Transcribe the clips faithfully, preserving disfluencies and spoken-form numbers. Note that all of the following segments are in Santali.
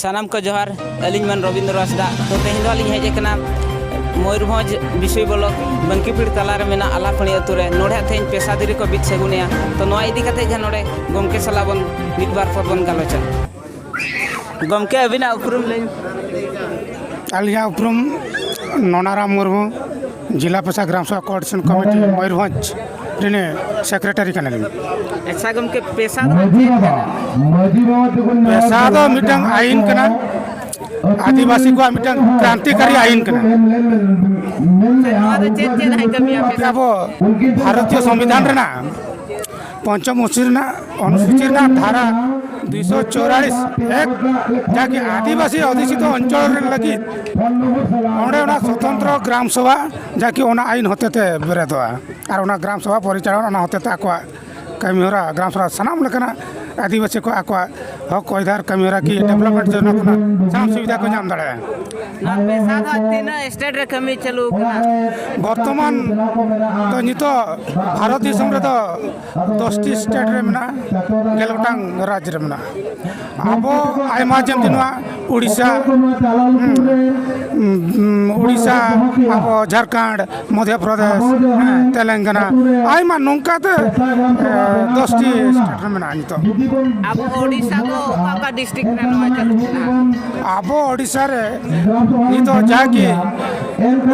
ᱥᱟᱱᱟᱢ ᱠᱚ ᱡᱚᱦᱟᱨ᱾ ᱟᱹᱞᱤᱧ ᱢᱟᱱ ᱨᱚᱵᱤᱱᱫᱨᱚ ᱦᱟᱸᱥᱫᱟ᱾ ᱛᱚ, ᱛᱮᱦᱮᱧ ᱫᱚ ᱞᱤᱧ ᱦᱮᱡ ᱟᱠᱟᱱᱟ ᱢᱚᱭᱩᱨᱵᱷᱚᱸᱡᱽ ᱵᱤᱥᱚᱭ ᱵᱞᱚᱠ ᱵᱟᱝᱠᱤᱯᱤᱲ ᱛᱟᱞᱟ ᱨᱮ ᱢᱮᱱᱟᱜ ᱟᱞᱟᱯᱟᱹᱲᱤ ᱟᱹᱛᱩ ᱨᱮ᱾ ᱱᱚᱰᱮ ᱦᱟᱸᱜ ᱛᱮᱦᱮᱧ ᱯᱮᱥᱟ ᱫᱷᱤᱨᱤ ᱠᱚ ᱵᱤᱫ ᱥᱟᱹᱜᱩᱱᱮᱜᱼᱟ᱾ ᱛᱚ, ᱱᱚᱣᱟ ᱤᱫᱤ ᱠᱟᱛᱮ ᱜᱮ ᱱᱚᱰᱮ ᱜᱚᱢᱠᱮ ᱥᱟᱞᱟᱜ ᱵᱚᱱ ᱢᱤᱫ ᱵᱟᱨ ᱯᱚᱫ ᱵᱚᱱ ᱜᱟᱞᱚᱪᱟ᱾ ᱜᱚᱢᱠᱮ, ᱟᱹᱵᱤᱱᱟᱜ ᱩᱯᱨᱩᱢ ᱞᱟᱹᱭ ᱢᱮ᱾ ᱟᱹᱞᱤᱧᱟᱜ ᱩᱯᱨᱩᱢ ᱱᱚᱱᱟᱨᱟᱢ ᱢᱩᱨᱢᱩ, ᱡᱮᱞᱟ ᱯᱮᱥᱟ ᱜᱨᱟᱢ ᱥᱚᱵᱷᱟ ᱠᱳᱚᱨᱰᱤᱱᱮᱥᱚᱱ ᱠᱚᱢᱤᱴᱤ ᱢᱚᱭᱩᱨᱵᱷᱚᱸᱡᱽ ᱨᱤᱱᱤᱡ ᱥᱮᱠᱨᱮᱴᱟᱨᱤ ᱠᱟᱱᱟᱞᱤᱧ᱾ ᱟᱪᱪᱷᱟ ᱜᱚᱢᱠᱮ, ᱯᱮᱥᱟ ᱫᱚ ᱪᱮᱫ ᱠᱟᱱᱟ? ᱯᱮᱥᱟ ᱫᱚ ᱢᱤᱫᱴᱟᱝ ᱟᱭᱤᱱ ᱠᱟᱱᱟ, ᱟᱹᱫᱤᱵᱟᱹᱥᱤ ᱠᱚᱣᱟᱜ ᱢᱤᱫᱴᱟᱝ ᱠᱨᱟᱱᱛᱤᱠᱟᱨᱤ ᱟᱭᱤᱱ ᱠᱟᱱᱟ᱾ ᱱᱚᱣᱟ ᱫᱚ ᱪᱮᱫ ᱪᱮᱫ ᱮ ᱠᱟᱹᱢᱤᱭᱟ ᱯᱮᱥᱟ? ᱟᱵᱚ ᱵᱷᱟᱨᱚᱛᱤᱭᱚ ᱥᱚᱝᱵᱤᱫᱷᱟᱱ ᱨᱮᱱᱟᱜ ᱯᱚᱧᱪᱚᱢ ᱚᱱᱩᱥᱩᱪᱤ ᱨᱮᱱᱟᱜ, ᱚᱱᱩᱥᱩᱪᱤ ᱨᱮᱱᱟᱜ ᱫᱷᱟᱨᱟ ᱫᱩᱭᱥᱚ ᱪᱩᱣᱟᱞᱤᱥ ᱮᱠ, ᱡᱟᱦᱟᱸ ᱠᱤ ᱟᱹᱫᱤᱵᱟᱹᱥᱤ ᱚᱫᱷᱤᱥᱤᱛᱚ ᱚᱧᱪᱚᱞ ᱨᱮ ᱞᱟᱹᱜᱤᱫ ᱚᱸᱰᱮ ᱚᱱᱟ ᱥᱚᱛᱚᱱᱛᱨᱚ ᱜᱨᱟᱢ ᱥᱚᱵᱷᱟ, ᱡᱟᱦᱟᱸ ᱠᱤ ᱚᱱᱟ ᱟᱭᱤᱱ ᱦᱚᱛᱮᱛᱮ ᱵᱮᱨᱮᱫᱚᱜᱼᱟ᱾ ᱟᱨ ᱚᱱᱟ ᱜᱨᱟᱢ ᱥᱚᱵᱷᱟ ᱯᱚᱨᱤᱪᱟᱞᱚᱱᱟ, ᱚᱱᱟ ᱦᱚᱛᱮᱛᱮ ᱟᱠᱚᱣᱟᱜ ᱠᱟᱹᱢᱤᱦᱚᱨᱟ, ᱜᱨᱟᱢ ᱥᱚᱵᱷᱟ ᱥᱟᱱᱟᱢ ᱞᱮᱠᱟᱱᱟᱜ ᱟᱹᱫᱤᱵᱟᱹᱥᱤ ᱠᱚ ᱟᱠᱚᱣᱟᱜ ᱦᱚᱠ ᱚᱫᱷᱤᱠᱟᱨ ᱠᱟᱹᱢᱤᱦᱚᱨᱟ ᱠᱤ ᱰᱮᱵᱷᱞᱚᱯᱢᱮᱱᱴ ᱡᱳᱡᱚᱱᱟ ᱠᱷᱚᱱᱟᱜ ᱥᱟᱱᱟᱢ ᱥᱩᱵᱤᱫᱷᱟ ᱠᱚ ᱧᱟᱢ ᱫᱟᱲᱮᱭᱟᱜᱼᱟ᱾ ᱱᱚᱣᱟ ᱯᱮᱥᱟ ᱫᱚ ᱛᱤᱱᱟᱹᱜ ᱥᱴᱮᱴ ᱨᱮ ᱠᱟᱹᱢᱤ ᱪᱟᱹᱞᱩ ᱠᱟᱱᱟ? ᱵᱚᱨᱛᱚᱢᱟᱱ ᱫᱚ ᱱᱤᱛᱚᱜ ᱵᱷᱟᱨᱚᱛ ᱫᱤᱥᱚᱢ ᱨᱮᱫᱚ ᱫᱚᱥᱴᱤ ᱥᱴᱮᱴ ᱨᱮ ᱢᱮᱱᱟᱜᱼᱟ, ᱜᱮᱞ ᱜᱚᱴᱟᱝ ᱨᱟᱡᱽ ᱨᱮ ᱢᱮᱱᱟᱜᱼᱟ᱾ ᱟᱵᱚ ᱟᱭᱢᱟ, ᱡᱮᱢᱛᱤ ᱱᱚᱣᱟ ᱩᱲᱤᱥᱥᱟ, ᱦᱩᱸ, ᱩᱲᱤᱥᱥᱟ, ᱟᱵᱚ ᱡᱷᱟᱲᱠᱷᱚᱸᱰ, ᱢᱚᱫᱽᱫᱷᱚ ᱯᱨᱚᱫᱮᱥ, ᱦᱮᱸ, ᱛᱮᱞᱮᱝᱜᱟᱱᱟ, ᱟᱭᱢᱟ ᱱᱚᱝᱠᱟᱛᱮ, ᱮ, ᱫᱚᱥᱴᱤ ᱥᱴᱮᱴ ᱨᱮ ᱢᱮᱱᱟᱜᱼᱟ ᱱᱤᱛᱚᱜ᱾ ᱟᱵᱚ ᱳᱰᱤᱥᱟ ᱫᱚ ᱚᱠᱟ ᱚᱠᱟ ᱰᱤᱥᱴᱨᱤᱠᱴ ᱨᱮ ᱱᱚᱣᱟ ᱪᱟᱹᱞᱩᱜ ᱠᱟᱱᱟ? ᱟᱵᱚ ᱳᱰᱤᱥᱟ ᱨᱮ ᱱᱤᱛᱚᱜ ᱡᱟᱦᱟᱸ ᱠᱤ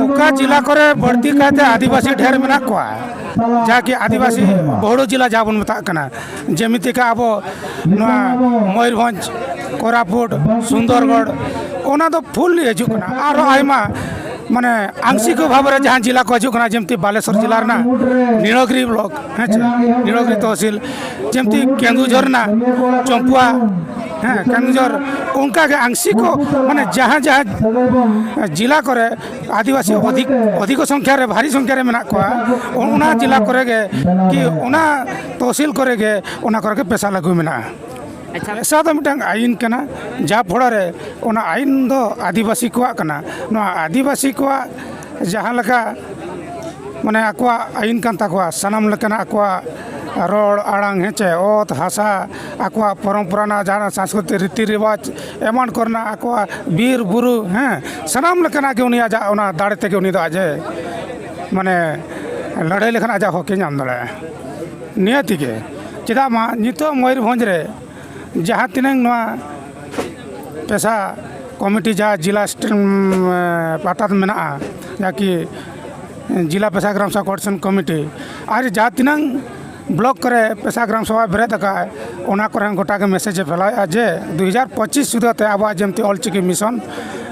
ᱚᱠᱟ ᱡᱮᱞᱟ ᱠᱚᱨᱮ ᱵᱟᱹᱲᱛᱤ ᱠᱟᱭᱛᱮ ᱟᱹᱫᱤᱵᱟᱹᱥᱤ ᱰᱷᱮᱨ ᱢᱮᱱᱟᱜ ᱠᱚᱣᱟ, ᱡᱟᱦᱟᱸ ᱠᱤ ᱟᱹᱫᱤᱵᱟᱹᱥᱤ ᱵᱚᱦᱩᱲᱚ ᱡᱮᱞᱟ ᱡᱟᱦᱟᱸ ᱵᱚᱱ ᱢᱮᱛᱟᱜ ᱠᱟᱱᱟ, ᱡᱮᱢᱤᱛᱤᱠᱟ ᱟᱵᱚ ᱱᱚᱣᱟ ᱢᱚᱭᱩᱨᱵᱷᱚᱸᱡᱽ, ᱠᱳᱨᱟᱯᱩᱴ, ᱥᱩᱱᱫᱚᱨᱜᱚᱲ, ᱚᱱᱟ ᱫᱚ ᱯᱷᱩᱞᱞᱤ ᱦᱤᱡᱩᱜ ᱠᱟᱱᱟ᱾ ᱟᱨᱦᱚᱸ ᱟᱭᱢᱟ, ᱢᱟᱱᱮ, ᱟᱝᱥᱤᱠᱚ ᱵᱷᱟᱵᱽ ᱨᱮ ᱡᱟᱦᱟᱸ ᱡᱮᱞᱟ ᱠᱚ ᱦᱤᱡᱩᱜ ᱠᱟᱱᱟ, ᱡᱮᱢᱛᱤ ᱵᱟᱞᱮᱥᱚᱨ ᱡᱮᱞᱟ ᱨᱮᱱᱟᱜ ᱱᱤᱲᱚᱜᱤᱨᱤ ᱵᱞᱚᱠ, ᱦᱮᱸ ᱪᱮ, ᱱᱤᱲᱚᱜᱤᱨᱤ ᱛᱚᱦᱥᱤᱞ, ᱡᱮᱢᱛᱤ ᱠᱮᱸᱫᱩᱡᱷᱚᱨ ᱨᱮᱱᱟᱜ ᱪᱚᱢᱯᱩᱣᱟ, ᱦᱮᱸ, ᱠᱮᱸᱫᱩᱡᱷᱚᱨ, ᱚᱱᱠᱟᱜᱮ ᱟᱝᱥᱤᱠᱚ, ᱢᱟᱱᱮ, ᱡᱟᱦᱟᱸ ᱡᱟᱦᱟᱸ ᱡᱮᱞᱟ ᱠᱚᱨᱮ ᱟᱹᱫᱤᱵᱟᱹᱥᱤ ᱚᱫᱷᱤᱠ, ᱚᱫᱷᱤᱠ ᱥᱚᱝᱠᱷᱟ ᱨᱮ, ᱵᱷᱟᱨᱤ ᱥᱚᱝᱠᱷᱟ ᱨᱮ ᱢᱮᱱᱟᱜ ᱠᱚᱣᱟ, ᱚᱱᱟ ᱡᱮᱞᱟ ᱠᱚᱨᱮ ᱜᱮ ᱠᱤ ᱚᱱᱟ ᱛᱚᱦᱥᱤᱞ ᱠᱚᱨᱮ ᱜᱮ, ᱚᱱᱟ ᱠᱚᱨᱮ ᱜᱮ ᱯᱮᱥᱟ ᱞᱟᱹᱜᱩ ᱢᱮᱱᱟᱜᱼᱟ᱾ ᱟᱪᱪᱷᱟ᱾ ᱯᱮᱥᱟ ᱫᱚ ᱢᱤᱫᱴᱟᱝ ᱟᱭᱤᱱ ᱠᱟᱱᱟ, ᱡᱟ ᱯᱷᱚᱲᱟ ᱨᱮ ᱚᱱᱟ ᱟᱭᱤᱱ ᱫᱚ ᱟᱹᱫᱤᱵᱟᱹᱥᱤ ᱠᱚᱣᱟᱜ ᱠᱟᱱᱟ᱾ ᱱᱚᱣᱟ ᱟᱹᱫᱤᱵᱟᱹᱥᱤ ᱠᱚᱣᱟᱜ ᱡᱟᱦᱟᱸ ᱞᱮᱠᱟ, ᱢᱟᱱᱮ, ᱟᱠᱚᱣᱟᱜ ᱟᱭᱤᱱ ᱠᱟᱱ ᱛᱟᱠᱚᱣᱟ, ᱥᱟᱱᱟᱢ ᱞᱮᱠᱟᱱᱟᱜ ᱟᱠᱚᱣᱟᱜ ᱨᱚᱲ ᱟᱲᱟᱝ, ᱦᱮᱸ ᱪᱮ, ᱚᱛ ᱦᱟᱥᱟ, ᱟᱠᱚᱣᱟᱜ ᱯᱚᱨᱚᱢᱯᱚᱨᱟ ᱨᱮᱱᱟᱜ ᱡᱟᱦᱟᱸ ᱥᱟᱝᱥᱠᱨᱤᱛᱤᱠ ᱨᱤᱛᱤ ᱨᱮᱣᱟᱡᱽ ᱮᱢᱟᱱ ᱠᱚᱨᱮᱱᱟᱜ, ᱟᱠᱚᱣᱟᱜ ᱵᱤᱨ ᱵᱩᱨᱩ, ᱦᱮᱸ, ᱥᱟᱱᱟᱢ ᱞᱮᱠᱟᱱᱟᱜ ᱜᱮ ᱩᱱᱤ ᱟᱡᱟᱜ ᱚᱱᱟ ᱫᱟᱲᱮ ᱛᱮᱜᱮ ᱩᱱᱤ ᱫᱚ ᱟᱡ ᱮ, ᱢᱟᱱᱮ, ᱞᱟᱹᱲᱦᱟᱹᱭ ᱞᱮᱠᱷᱟᱱ ᱟᱡᱟᱜ ᱦᱚᱠ ᱮ ᱧᱟᱢ ᱫᱟᱲᱮᱭᱟᱜᱼᱟ᱾ ᱱᱤᱭᱟᱹ ᱛᱮᱜᱮ, ᱪᱮᱫᱟᱜ ᱢᱟ ᱱᱤᱛᱚᱜ ᱢᱚᱭᱩᱨᱵᱷᱚᱸᱡᱽ ᱨᱮ ᱡᱟᱦᱟᱸ ᱛᱤᱱᱟᱹᱝ ᱱᱚᱣᱟ ᱯᱮᱥᱟ ᱠᱚᱢᱤᱴᱤ, ᱡᱟᱦᱟᱸ ᱡᱮᱞᱟ ᱥᱴᱮ-, ᱩᱢ, ᱯᱟᱦᱴᱟ ᱢᱮᱱᱟᱜᱼᱟ, ᱡᱟᱦᱟᱸ ᱠᱤ ᱡᱮᱞᱟ ᱯᱮᱥᱟ ᱜᱨᱟᱢ ᱥᱮᱵᱷᱟ ᱠᱳᱚᱨᱰᱤᱱᱮᱥᱚᱱ ᱠᱚᱢᱤᱴᱤ, ᱟᱨ ᱡᱟᱦᱟᱸ ᱛᱤᱱᱟᱹᱝ ᱵᱞᱚᱠ ᱠᱚᱨᱮ ᱯᱮᱥᱟ ᱜᱨᱟᱢ ᱥᱮᱵᱷᱟ ᱵᱮᱨᱮᱫ ᱟᱠᱟᱫ, ᱚᱱᱟ ᱠᱚᱨᱮ ᱦᱚᱸ ᱜᱚᱴᱟ ᱜᱮ ᱢᱮᱥᱮᱡᱽ ᱮ ᱯᱷᱮᱞᱟᱣᱮᱫᱼᱟ ᱡᱮ ᱫᱩ ᱦᱟᱡᱟᱨ ᱯᱚᱸᱪᱤᱥ ᱥᱩᱫᱷᱟᱹ ᱛᱮ ᱟᱵᱚᱣᱟᱜ ᱡᱮᱢᱛᱤ ᱚᱞᱪᱤᱠᱤ ᱢᱤᱥᱚᱱ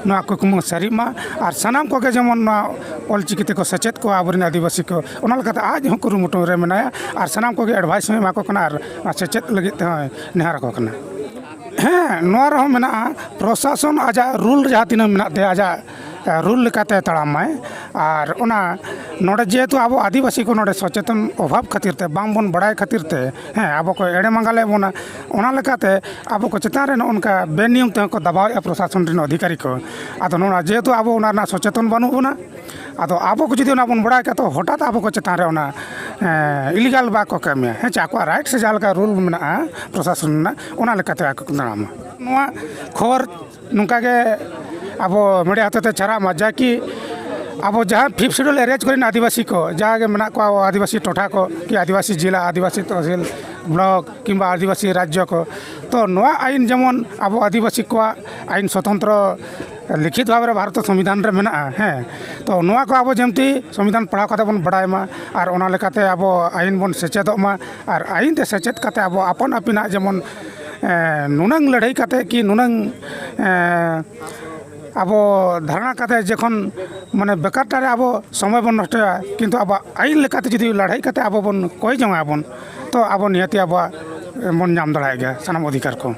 ᱱᱚᱣᱟ ᱠᱩᱠᱢᱩ ᱥᱟᱹᱨᱤᱜ ᱢᱟ, ᱟᱨ ᱥᱟᱱᱟᱢ ᱠᱚᱜᱮ ᱡᱮᱢᱚᱱ ᱱᱚᱣᱟ ᱚᱞᱪᱤᱠᱤ ᱛᱮᱠᱚ ᱥᱮᱪᱮᱫ ᱠᱚᱣᱟ ᱟᱵᱚᱨᱮᱱ ᱟᱹᱫᱤᱵᱟᱹᱥᱤ ᱠᱚ, ᱚᱱᱟ ᱞᱮᱠᱟᱛᱮ ᱟᱡ ᱦᱚᱸ ᱠᱩᱨᱩᱢᱩᱴᱩ ᱨᱮ ᱢᱮᱱᱟᱭᱟ ᱟᱨ ᱥᱟᱱᱟᱢ ᱠᱚᱜᱮ ᱮᱰᱵᱷᱟᱭᱤᱥ ᱦᱚᱸᱭ ᱮᱢᱟ ᱠᱚ ᱠᱟᱱᱟ ᱟᱨ ᱚᱱᱟ ᱥᱮᱪᱮᱫ ᱞᱟᱹᱜᱤᱫ ᱛᱮᱦᱚᱸᱭ ᱱᱮᱦᱚᱨ ᱟᱠᱚ ᱠᱟᱱᱟ᱾ ᱦᱮᱸ, ᱱᱚᱣᱟ ᱨᱮᱦᱚᱸ ᱢᱮᱱᱟᱜᱼᱟ, ᱯᱨᱚᱥᱟᱥᱚᱱ ᱟᱡᱟᱜ ᱨᱩᱞ ᱡᱟᱦᱟᱸ ᱛᱤᱱᱟᱹᱜ ᱢᱮᱱᱟᱜ ᱛᱟᱭᱟ, ᱟᱡᱟᱜ, ᱮ, ᱨᱩᱞ ᱞᱮᱠᱟᱛᱮ ᱛᱟᱲᱟᱢ ᱢᱟᱭ᱾ ᱟᱨ ᱚᱱᱟ ᱱᱚᱰᱮ ᱡᱮᱦᱮᱛᱩ ᱟᱵᱚ ᱟᱹᱫᱤᱵᱟᱹᱥᱤ ᱠᱚ ᱱᱚᱰᱮ ᱥᱚᱪᱮᱛᱚᱱ ᱚᱵᱷᱟᱵᱽ ᱠᱷᱟᱹᱛᱤᱨ ᱛᱮ, ᱵᱟᱝᱵᱚᱱ ᱵᱟᱲᱟᱭ ᱠᱷᱟᱹᱛᱤᱨ ᱛᱮ, ᱦᱮᱸ, ᱟᱵᱚ ᱠᱚ ᱮᱲᱮ ᱢᱟᱸᱜᱟᱞᱮᱫ ᱵᱚᱱᱟ᱾ ᱚᱱᱟ ᱞᱮᱠᱟᱛᱮ ᱟᱵᱚ ᱠᱚ ᱪᱮᱛᱟᱱ ᱨᱮ ᱱᱚᱜᱼᱚ ᱱᱚᱝᱠᱟ ᱵᱮᱱᱤᱭᱚᱢ ᱛᱮᱦᱚᱸ ᱠᱚ ᱫᱟᱵᱟᱣᱮᱫᱼᱟ ᱯᱨᱚᱥᱟᱥᱚᱱ ᱨᱮᱱ ᱚᱫᱷᱤᱠᱟᱨᱤ ᱠᱚ᱾ ᱟᱫᱚ ᱱᱚᱣᱟ ᱡᱮᱦᱮᱛᱩ ᱟᱵᱚ ᱚᱱᱟ ᱨᱮᱱᱟᱜ ᱥᱚᱪᱮᱛᱚᱱ ᱵᱟᱹᱱᱩᱜ ᱵᱚᱱᱟ, ᱟᱫᱚ ᱟᱵᱚ ᱠᱚ ᱡᱩᱫᱤ ᱚᱱᱟ ᱵᱚᱱ ᱵᱟᱲᱟᱭ ᱠᱷᱟᱡ, ᱛᱚ ᱦᱚᱴᱟᱛ ᱟᱵᱚ ᱠᱚ ᱪᱮᱛᱟᱱ ᱨᱮ ᱚᱱᱟ, ᱮᱸ, ᱤᱞᱤᱜᱟᱞ ᱵᱟᱠᱚ ᱠᱟᱹᱢᱤᱭᱟ, ᱦᱮᱸ ᱪᱮ? ᱟᱠᱚᱣᱟᱜ ᱨᱟᱭᱤᱴ ᱥᱮ ᱡᱟᱦᱟᱸ ᱞᱮᱠᱟ ᱨᱩᱞ ᱢᱮᱱᱟᱜᱼᱟ ᱯᱨᱚᱥᱟᱥᱚᱱ ᱨᱮᱱᱟᱜ, ᱚᱱᱟ ᱞᱮᱠᱟᱛᱮ ᱟᱠᱚ ᱠᱚ ᱛᱟᱲᱟᱢᱟ᱾ ᱱᱚᱣᱟ ᱠᱷᱚᱵᱚᱨ ᱱᱚᱝᱠᱟ ᱜᱮ ᱟᱵᱚ ᱢᱤᱰᱤᱭᱟ ᱦᱚᱛᱮᱛᱮ ᱪᱷᱟᱨᱟᱜ ᱢᱟ, ᱡᱟ ᱠᱤ ᱟᱵᱚ ᱡᱟᱦᱟᱸ ᱯᱷᱤᱯᱛᱷ ᱥᱤᱰᱩᱞ ᱮᱨᱤᱭᱟ ᱠᱚᱨᱮᱱ ᱟᱹᱫᱤᱵᱟᱹᱥᱤ ᱠᱚ, ᱡᱟᱦᱟᱸ ᱜᱮ ᱢᱮᱱᱟᱜ ᱠᱚᱣᱟ, ᱟᱵᱚ ᱟᱹᱫᱤᱵᱟᱹᱥᱤ ᱴᱚᱴᱷᱟ ᱠᱚ ᱠᱤ ᱟᱹᱫᱤᱵᱟᱹᱥᱤ ᱡᱮᱞᱟ, ᱟᱹᱫᱤᱵᱟᱹᱥᱤ ᱛᱚᱦᱥᱤᱞ, ᱵᱞᱚᱠ ᱠᱤᱝᱵᱟ ᱟᱹᱫᱤᱵᱟᱹᱥᱤ ᱨᱟᱡᱽᱡᱚ ᱠᱚ, ᱛᱚ ᱱᱚᱣᱟ ᱟᱹᱭᱤᱱ ᱡᱮᱢᱚᱱ ᱟᱵᱚ ᱟᱹᱫᱤᱵᱟᱹᱥᱤ ᱠᱚᱣᱟᱜ ᱟᱹᱭᱤᱱ ᱥᱚᱛᱚᱱᱛᱨᱚ ᱞᱤᱠᱷᱤᱛ ᱵᱷᱟᱵᱮ ᱨᱮ ᱵᱷᱟᱨᱚᱛ ᱥᱚᱝᱵᱤᱫᱷᱟᱱ ᱨᱮ ᱢᱮᱱᱟᱜᱼᱟ, ᱦᱮᱸ, ᱛᱚ ᱱᱚᱣᱟ ᱠᱚ ᱟᱵᱚ ᱡᱮᱢᱛᱤ ᱥᱚᱝᱵᱤᱫᱷᱟᱱ ᱯᱟᱲᱦᱟᱣ ᱠᱟᱛᱮ ᱵᱚᱱ ᱵᱟᱲᱟᱭ ᱢᱟ ᱟᱨ ᱚᱱᱟ ᱞᱮᱠᱟᱛᱮ ᱟᱵᱚ ᱟᱹᱭᱤᱱ ᱵᱚᱱ ᱥᱮᱪᱮᱫᱚᱜ ᱢᱟ, ᱟᱨ ᱟᱹᱭᱤᱱ ᱛᱮ ᱥᱮᱪᱮᱫ ᱠᱟᱛᱮ ᱟᱵᱚ ᱟᱯᱟᱱ ᱟᱹᱯᱤᱱᱟᱜ ᱡᱮᱢᱚᱱ, ᱮᱸ, ᱱᱩᱱᱟᱹᱝ ᱞᱟᱹᱲᱦᱟᱹᱭ ᱠᱟᱛᱮ ᱠᱤ ᱱᱩᱱᱟᱹᱝ, ᱮᱸ, ᱟᱵᱚ ᱫᱷᱟᱨᱱᱟ ᱠᱟᱛᱮ ᱡᱚᱠᱷᱚᱱ ᱢᱟᱱᱮ ᱵᱮᱠᱟᱨ ᱴᱟ ᱨᱮ ᱟᱵᱚ ᱥᱚᱢᱚᱭ ᱵᱚᱱ ᱱᱚᱥᱴᱚᱭᱟ, ᱠᱤᱱᱛᱩ ᱟᱵᱚᱣᱟᱜ ᱟᱹᱭᱤᱱ ᱞᱮᱠᱟᱛᱮ ᱡᱩᱫᱤ ᱞᱟᱹᱲᱦᱟᱹᱭ ᱠᱟᱛᱮ ᱟᱵᱚ ᱵᱚᱱ ᱠᱚᱭ ᱡᱚᱝᱟ ᱵᱚᱱ, ᱛᱚ ᱟᱵᱚ ᱱᱤᱦᱟᱹᱛᱤ ᱟᱵᱚᱣᱟᱜ ᱵᱚᱱ ᱧᱟᱢ ᱫᱟᱲᱮᱭᱟᱜ ᱜᱮᱭᱟ ᱥᱟᱱᱟᱢ ᱚᱫᱷᱤᱠᱟᱨ ᱠᱚ᱾